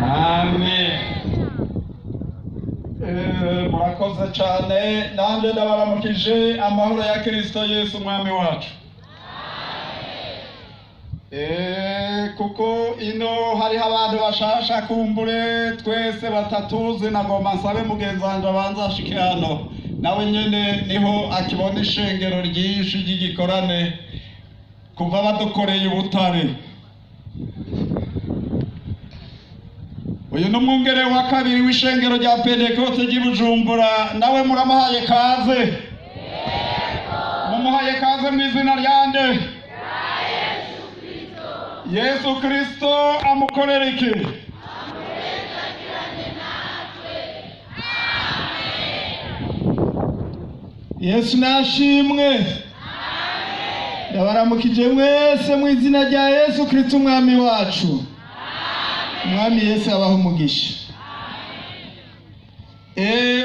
Amen. Murakoze cyane, nanjye ndabaramukije amahoro ya Kristo Yesu umwami wacu. Kuko ino hariho abantu bashasha kumbure twese batatuzi, nagomba nsabe mugenzi wanje abanza ashike hano, nawe nyene niho akibona ishengero ryinshi ry'igikorane kuva badukoreye ubutare. Uyu ni umwungere wa kabiri w'ishengero rya Pentekote ry'i Bujumbura, nawe muramuhaye kaze. Mumuhaye kaze mu izina ryande? Yesu Kristo amukorera iki? Yesu nashimwe. Ndabaramukije mwese mu izina rya Yesu Kristo umwami wacu. Umwami Yesu abahe umugisha.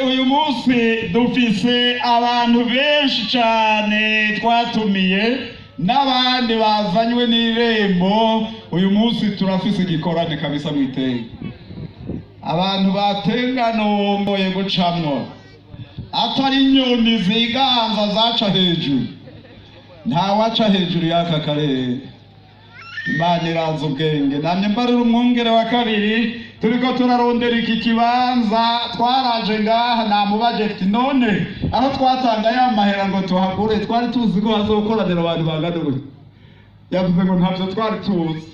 Uyu munsi dufise abantu benshi cyane twatumiye n'abandi bazanywe n'irembo. Uyu munsi turafise igikorane kabisa mwitenge, abantu batenganomboye gucamwo, atari inyoni ziganza zaca hejuru, ntawaca hejuru y'aka karere. Imana iranze ubwenge. Namye mbarira umwungere wa kabiri, turiko turarondera iki kibanza, twaraje ngaha namubaje ati none aho twatanga ya mahera ngo tuhagure twari tuzi ko hazokoranira abantu bangana gutya? Yavuze ngo ntavyo twari tuzi,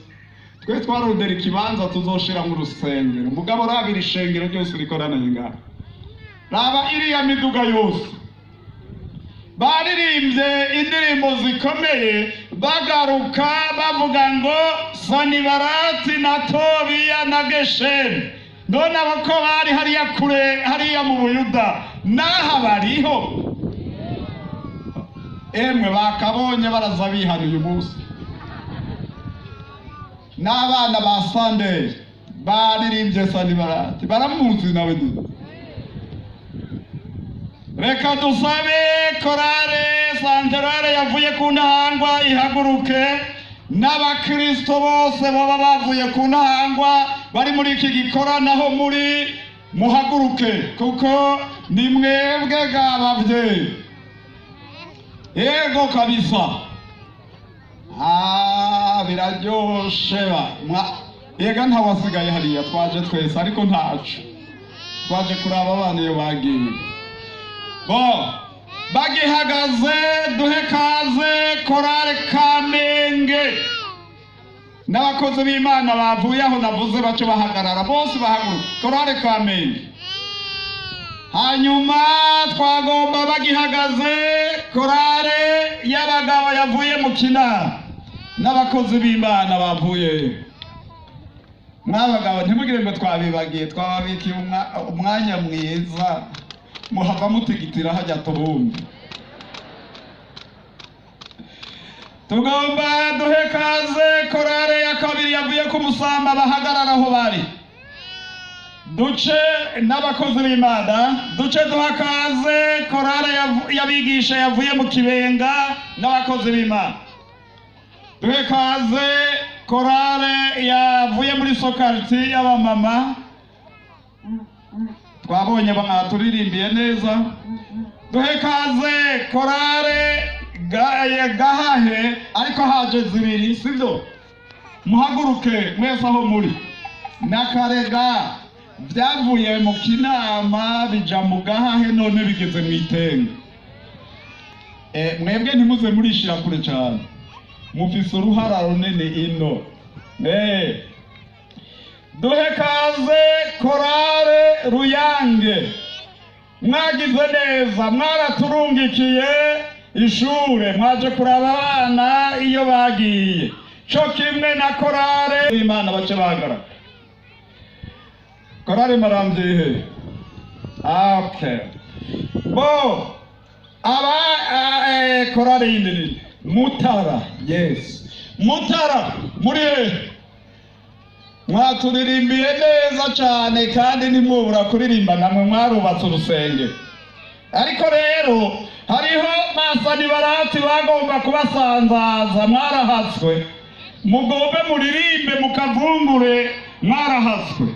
twe twarondera ikibanza tuzoshira mu rusengero. Mugabo raba iri shengero ryose rikoraniye ngaha, raba iriya miduga yose, baririmbye indirimbo zikomeye, bagaruka bavuga ngo Sanibarati na Tobiya na Geshemu. None abako bari hariya kure hariya mu Buyuda n'aha bariho? Emwe bakabonye baraza bihana uyu munsi. N'abana ba Sunday baririmbye Sanibarati, baramuzi nawe nyine. Reka dusabe korale santerare yavuye ku ntahangwa ihaguruke, n'abakristo bose baba bavuye ku ntahangwa bari muri iki gikoranaho muri muhaguruke, kuko ni mwebwe gabavyeyi. Yego kabisa. Biraryoshe ba. Yega ntawasigaye hariya, twaje twese ariko ntacu, twaje kuraba abana iyo bagiye. Bo bagihagaze, duhe kaze korale Kamenge n'abakozi b'Imana bavuye aho navuze bace bahagarara bose bahaguruka. Korale Kamenge. Hanyuma twagomba bagihagaze korale y'abagabo yavuye mu Kinama n'abakozi b'Imana bavuye. Mwabagabo ntimugire ngo twabibagiye, twababikiye umwanya mwiza, muhava mutigitira hajya tubumve. Tugomba duhe kaze korale ya kabiri yavuye ku Musamba, bahagarara aho bari. Duce n'abakozi b'Imana, duce duha kaze korale y'abigisha yavuye mu Kibenga n'abakozi b'Imana. Duhe kaze korale yavuye muri Sokarti y'abamama, twabonye mwaturirimbiye neza. Duhe kaze korale Gahahe, ariko haje zibiri sivyo? Muhaguruke mwese aho muri. N'akarega byavuye mu Kinama bija mu Gahahe, none bigeze mu Itenga. Mwebwe ntimuze murishira kure cyane, mufise uruhara runini ino. Duhe kaze korale Ruyange, mwagize neza, mwaraturungikiye ishure, mwaje kuraba abana iyo bagiye, co kimwe na korale Imana bace bagara. Korale Maramvyihe. Okay. Bo aba korale yindi nini? Mutara. Yes. Mutara muri he? Mwaturirimbiye neza cyane kandi ntimwubura kuririmba, namwe mwarubatse urusengero. Ariko rero hariho basanibarati bagomba kubasanzaza, mwarahatswe. Mugombe muririmbe mukavungure, mwarahatswe.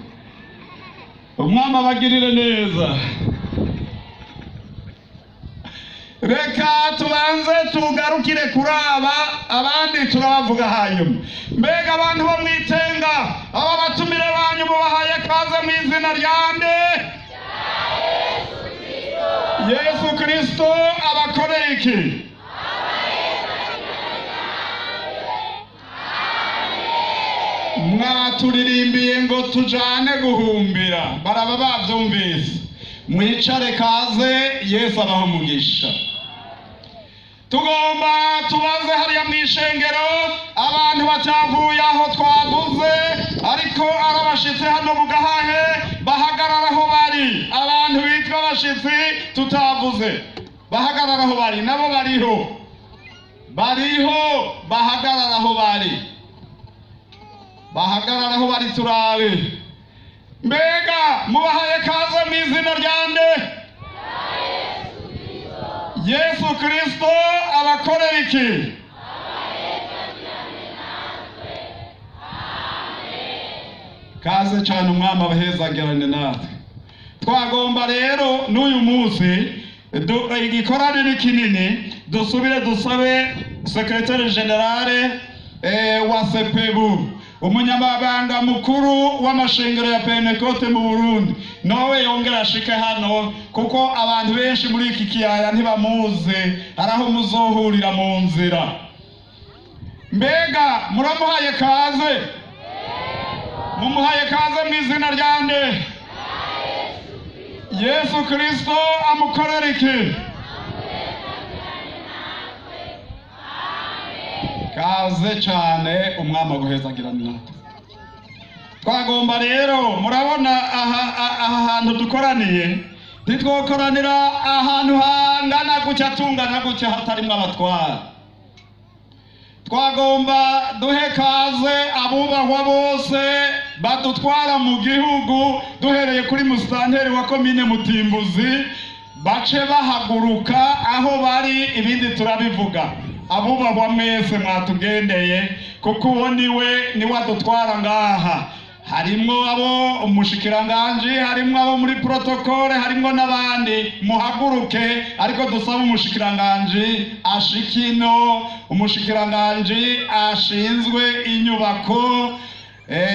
Umwami abagirire neza. Reka tubanze tugarukire kuraba abandi turabavuga hanyuma. Mbega abantu bo mwitenga, aba batumire banyu mubahaye kaze mu izina rya nde? Yesu Kristo abakoreye iki? Mwaturirimbiye ngo tujane guhumbira, baraba bavyumvise. Mwicare kaze, Yesu abaho umugisha. Tugomba tubaze hariya mw'ishengero abantu batavuye aho twavuze, ariko arabashitse hano mu Gahahe bahagarara aho bari. Abantu bitwa abashitsi tutavuze bahagarara aho bari, nabo bariho, bariho, bahagarara aho bari, bahagarara aho bari turabe. Mbega mubahaye kaze mu izina rya nde? Yesu Kristo abakorera iki? Kaze cyane, umwami abahezagerane natwe. Twagomba rero n'uyu munsi igikorane ni kinini, dusubire dusabe secrétaire général wa CPBU, umunyamabanga mukuru w'amashengero ya Pentekote mu Burundi, nawe yongera ashike hano, kuko abantu benshi muri iki kiyaya ntibamuzi, araho muzohurira mu nzira. Mbega muramuhaye kaze? Mumuhaye kaze mu izina rya nde? Yesu Kristo amukorera iki? Kaze cyane, umwami aguhezagirane natwe. Twagomba rero, murabona aha hantu dukoraniye, ntitwokoranira ahantu hangana gutya tungana gutya hatarimwo abatwara. Twagomba duhe kaze abubahwa bose badutwara mu gihugu, duhereye kuri musitanteri wa komine Mutimbuzi, bace bahaguruka aho bari, ibindi turabivuga. Abubahwa mwese mwatugendeye, kuko uwo niwe niwe adutwara ngaha. Harimwo abo umushikiranganji, harimwo abo muri protokole, harimwo n'abandi. Muhaguruke, ariko dusaba umushikiranganji ashikino, umushikiranganji ashinzwe inyubako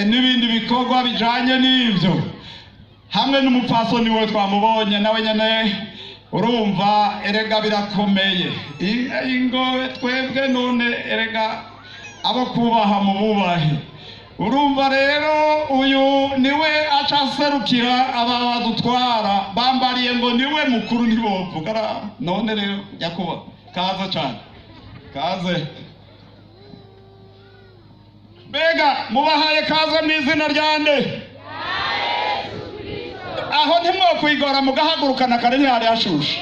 n'ibindi bikorwa bijanye n'ivyo, hamwe n'umupfasoni we twamubonye nawe nyene. Urumva erega birakomeye, ingo twebwe none erega abo kubaha mu bubahe. Urumva rero uyu niwe aca aserukira aba badutwara, bambariye ngo niwe mukuru ntibovuga. None rero nyakuba kaze cyane, kaze. Mbega mubahaye kaze mu izina rya nde? Aho ntimwokwigora mugahagurukana kare, ntihari hashushe,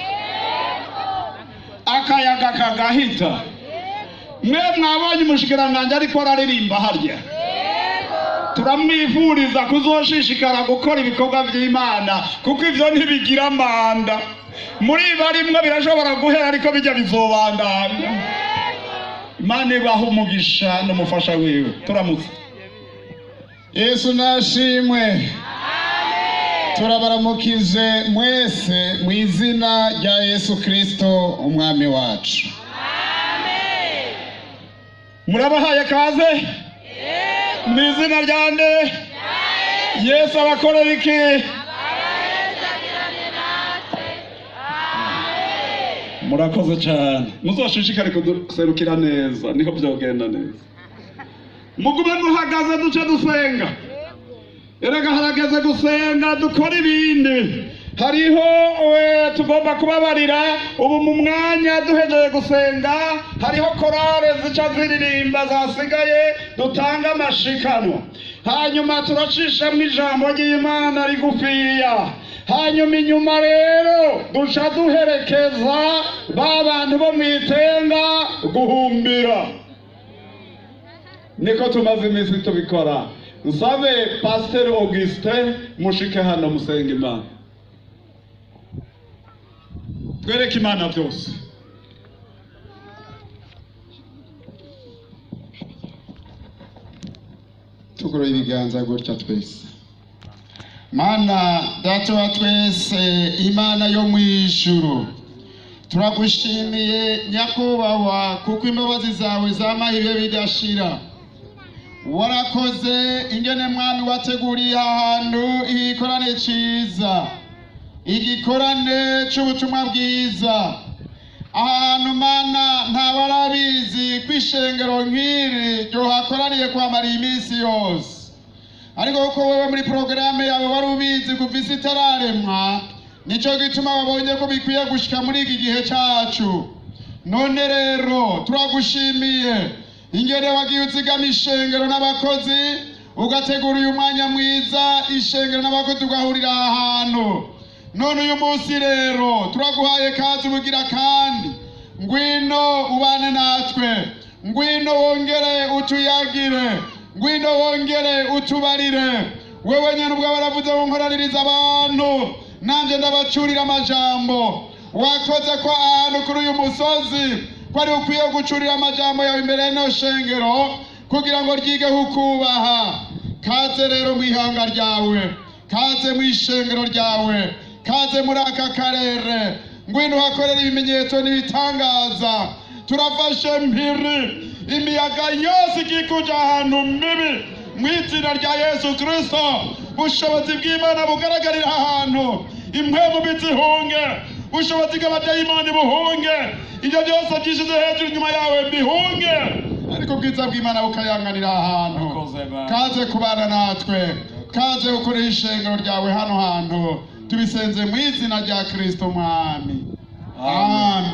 akayaga kagahita. Mwe mwabonye umushikiranganji ariko araririmba harya, turamwifuriza kuzoshishikara gukora ibikorwa by'Imana, kuko ivyo ntibigira manda. Muri barimwe birashobora guhera, ariko bijya bizobandanya. Imana ibaha umugisha n'umufasha wiwe. Turamutse. Yesu nashimwe. Turabaramukize mwese mu izina rya Yesu Kristo umwami wacu. Murabahaye kaze mu izina rya nde? Yesu abakorera iki? Murakoze cyane, muzoshishikare kuduserukira neza, niho byogenda neza. Mugume muhagaze duce dusenga. Erega harageze gusenga, dukora ibindi. Hariho tugomba kubabarira ubu mu mwanya duhejeje gusenga, hariho korale zica ziririmba zasigaye, dutanga amashikano, hanyuma turacishamo ijambo ry'Imana rigufiya. Hanyuma inyuma rero duca duherekeza ba bantu bo mwitenga guhumbira, niko tumaze iminsi tubikora. Nsabe Pasteur Augustin mushike hano musenge Imana, twereke Imana byose. Tugoroye ibiganza gutya twese. Mana Data wa twese, Imana yo mu ijuru, turagushimiye nyakubahwa, kuko imbabazi zawe zamaho ibihe bidashira. Warakoze ingene Mwami wateguriye ahantu igikorane ciza, igikorane c'ubutumwa bwiza. Ahantu Mana ntawarabizi ko ishengero nk'iri ryohakoraniye kwamara iminsi yose, ariko kuko wewe muri porogaramu yawe wari ubizi kuva isi itararemwa, nico gituma wabonye ko bikwiye gushika muri iki gihe cacu. None rero turagushimiye ingene wagiye uzigama ishengero n'abakozi, ugategura uyu mwanya mwiza, ishengero n'abakozi ugahurira aha hantu. None uyu munsi rero turaguhaye kazi ubugira kandi, ngwino ubane natwe, ngwino wongere utuyagire, ngwino wongere utubarire. Wewe nyene ubwawe waravuze ngo nkoraniriza abantu nanjye ndabacurira amajambo. Wakoze ko ahantu kuri uyu musozi ko ari ukwiye gucurira amajambo yawe imbere y'ino shengero kugira ngo ryige kukubaha. Kaze rero mu ihanga ryawe, kaze mu ishengero ryawe, kaze muri aka karere, ngwino uhakorere ibimenyetso n'ibitangaza. Turafashe mpiri imiyaga yose ikikuje ahantu mibi mu izina rya Yesu Kristo. Bushobozi bw'Imana bugaragarira ahantu, impwemu bizihunge, bushobozi bw'abadayimoni buhunge, ibyo byose byishize hejuru inyuma yawe bihunge, ariko ubwiza bw'Imana bukayanganira ahantu. Kaze kubana natwe, kaze gukoresha ishengero ryawe hano hantu. Tubisenze mu izina rya Kristo Mwami, amen.